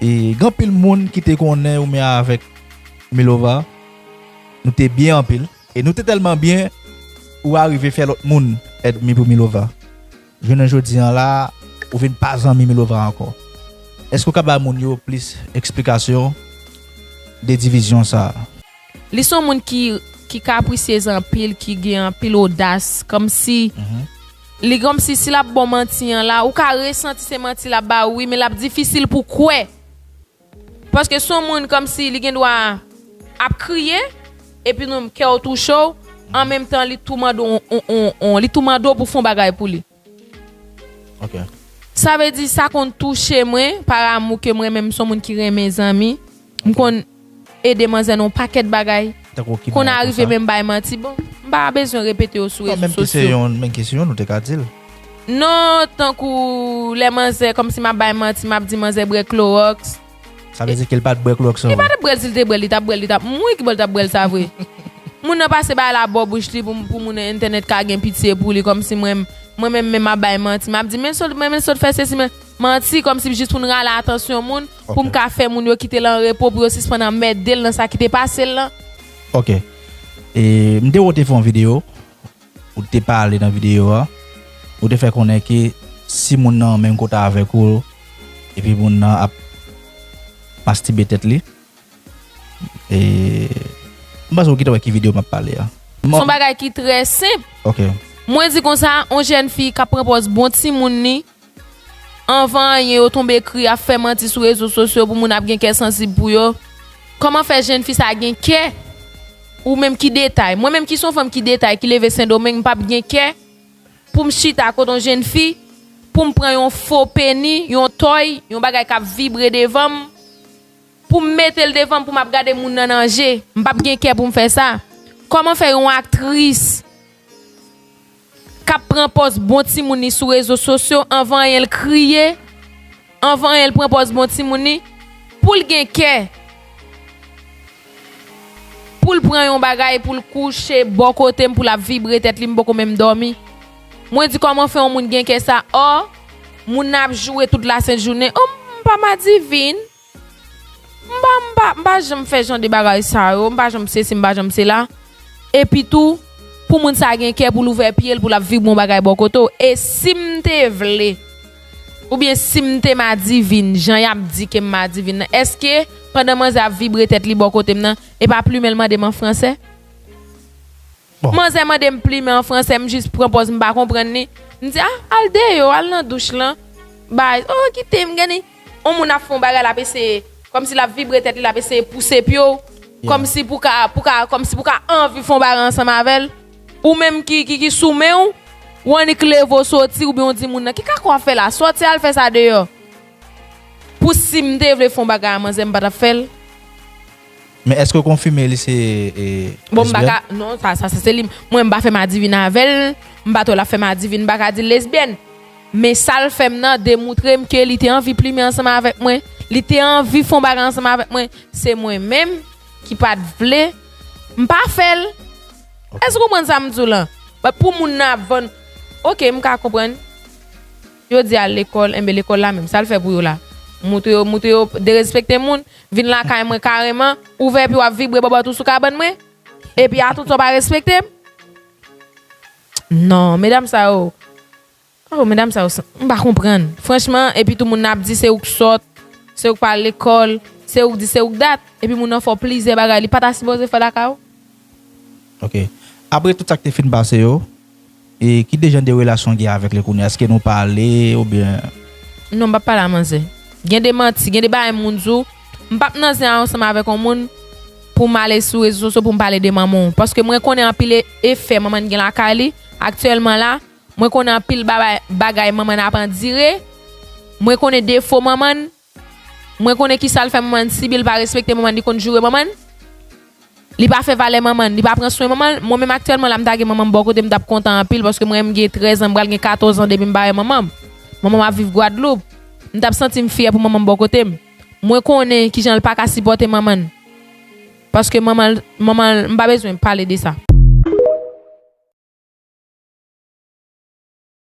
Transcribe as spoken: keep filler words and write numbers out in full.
E gen anpil moun ki te konnen ou menm avèk Milova, nou te byen anpil. E nou te tèlman byen, ou arive fè lòt moun ènmi pou Milova. Jounen jodi an la, ou vin pa zanmi Milova ankò. Èske w ka ba moun yo plis eksplikasyon de divizyon sa a? Li se yon moun ki, ki kaprisyez anpil, ki gen anpil odas, kòmsi, li kòmsi si l ap ba w manti an la, ou ka resanti se manti l ap ba ou wi, men l ap difisil pou kwè. Paske se yon moun kòmsi li gen dwa ap kriye, epi nou kè w touche w, an menm tan li tou mande w, on, on, on, li tou mande w pou fè yon bagay pou li. Ok. Sa vle di sa konn touche mwen, pa amou ke mwen menm se yon moun ki renmen zanmi. M konn ede manzè nan yon pakèt bagay. Tankou ki Konn bagay arive konsa? Menm bay manti. Bon, m pa bezwen repete yo sou Non, rezo menm ki se sosyo. Yon, menm ki se yon, nou te ka di l. Non, tankou lè manzè, kòmsi m ap bay manti, m ap di manzè bwè klowòks. Sa vle di ke l pa t bwè klowòks an. Li pa t ap bwè l, si l te bwè l, li t ap bwè l, li t ap mouri ki bò l t ap bwè l sa vre. Moun nan pase bay la bò bouch li pou, pou moun entènèt ka gen pitye pou li, kòmsi mwen, mwen menm, menm ap bay manti. M ap di, men sot, men, men sot fè sesi, men manti, kòmsi jis pou n rale atansyon moun, pou m ka fè moun yo kite l an repo, pou yo sispann anmède l nan sa ki te pase l lan. Ok. E, m te wè w te fè yon videyo, ou te pale nan videyo a, ou te fè konnen ke si moun nan menm kote avèk ou, epi moun nan ap mastibe tèt li, e, m panse ou gentan wè ki videyo m ap pale a. Se yon bagay ki trè senp. Ok. Mwen di konsa, yon jèn fi k ap pran pòz bon timoun li, anvan anyen yo tonbe kri ap fè manti sou rezo sosyo pou moun ap gen kè sansib pou yo. Kòman fè jèn fi sa gen kè? Ou menm ki detay? Mwen menm ki se yon fanm ki detay, ki leve Sendomeng, m p ap gen kè pou m chita kote yon jèn fi, pou m pran yon fo peni, yon tòy, yon bagay k ap vibre devan m, pou m mete l devan m, pou m ap gade moun nan nan je. M p ap gen kè pou m fè sa. Kòman fè yon aktris k ap pran pòz bon timoun li sou rezo sosyo, anvan anyen l kriye, anvan anyen l pran pòz bon timoun li, pou l gen kè, pou l pran yon bagay, pou l kouche bò kote m, pou l ap vibre tèt li, m poko menm dòmi. Mwen di kòman fè yon moun gen kè sa, ò, moun nan ap joure tout lasent jounen, o m pa madivin. M pa, m pa, m pa janm fè jan de bagay sa yo, m pa janm sesi, m pa janm sela. Epi tou, pou moun sa gen kè pou l ouvè pye l, pou l ap vibre yon bagay bò kote w. E si m te vle, oubyen si m te madivin, jan y ap di ke m madivin nan, èske pandan manzè ap vibre tèt li bò kote m nan, e pa plimen l mande m an fransè? Manzè mande m plimen an fransè, m jis pran pòz m pa konprann li. M di, a, al deyò, al nan douch lan. Bay, o, kite m, gade. On moun ap fè yon bagay, l ap eseye, kòmsi l ap vibre tèt li, l ap eseye pouse pye w. Kòmsi pou ka, pou ka, kòmsi pou ka anvi fè yon bagay ansanm avè l. Ou menm ki, ki, ki sou men w, w annik leve w soti, oubyen w di moun nan, ki kaka w ap fè la? Sòti al fè sa deyò. Pou si m te vle fè yon bagay a manzè, m pa t ap fè l. Men èske w konfime li se e, Bon, m pa ka, non, sa, sa, sa se li. Mwen, m pa fè madivin avè l. M pa twò l ap fè madivin, m pa ka di l lesbyèn. Men sa l fè m nan demoutre m ke li te anvi plimen ansanm avèk mwen. Li te anvi fè yon bagay ansanm avèk mwen. Se mwen menm ki pa t vle. M pa fè l. Èske w konprann sa m di w lan? But pou moun nan ap vann, ok, m ka konprann. Yo di al lekòl, enben lekòl la menm, sa l fè pou yo la? Moutre yo, moutre yo derespekte moun, vin lakay mwen kareman, ouvè pye w ap vibre bòbòt ou sou kabann mwen, epi atout sa w pa respekte m? Non, medam sa yo, oh, medam sa yo, m pa konprann. Franchman, epi tou moun nan ap di se ou k sòt, se ou k pa al lekòl, se ou k di, se ou k dat, epi moun nan fè w plizyè bagay li pa ta sipoze fè lakay ou. Ok. Apre tout sa k te fin pase yo, e ki de jan de relasyon w gen avèk li kounye a? Èske nou pale oubyen? Non, m p ap pale a manzè. Gen de manti, gen de bagay moun di w. M p ap nan zen ansanm avèk yon moun pou m ale sou rezo sosyo pou m pale de manman w. Paske mwen konnen anpil e-, efè manman n gen lakay li. Aktyèlman la, mwen konnen anpil bagay, bagay manman n ap andire. Mwen konnen defo manman n. Mwen konnen kisa l fè manman n sibi, li pa respekte manman n, li konn joure manman n. Li pa fè valè manman n, li pa pran swen manman l. Mwen menm aktyèlman la m ta gen manman m bò kote m, m t ap kontan anpil, paske mwen menm m gen trèz an, m pral gen katòz an depi m pa wè manman m. Manman m ap viv Gwadloup. M t ap santi m fyè pou manman m bò kote m. Mwen konnen kijan l pa ka sipòte manman n. Paske manman l, manman l, m pa bezwen pale de sa.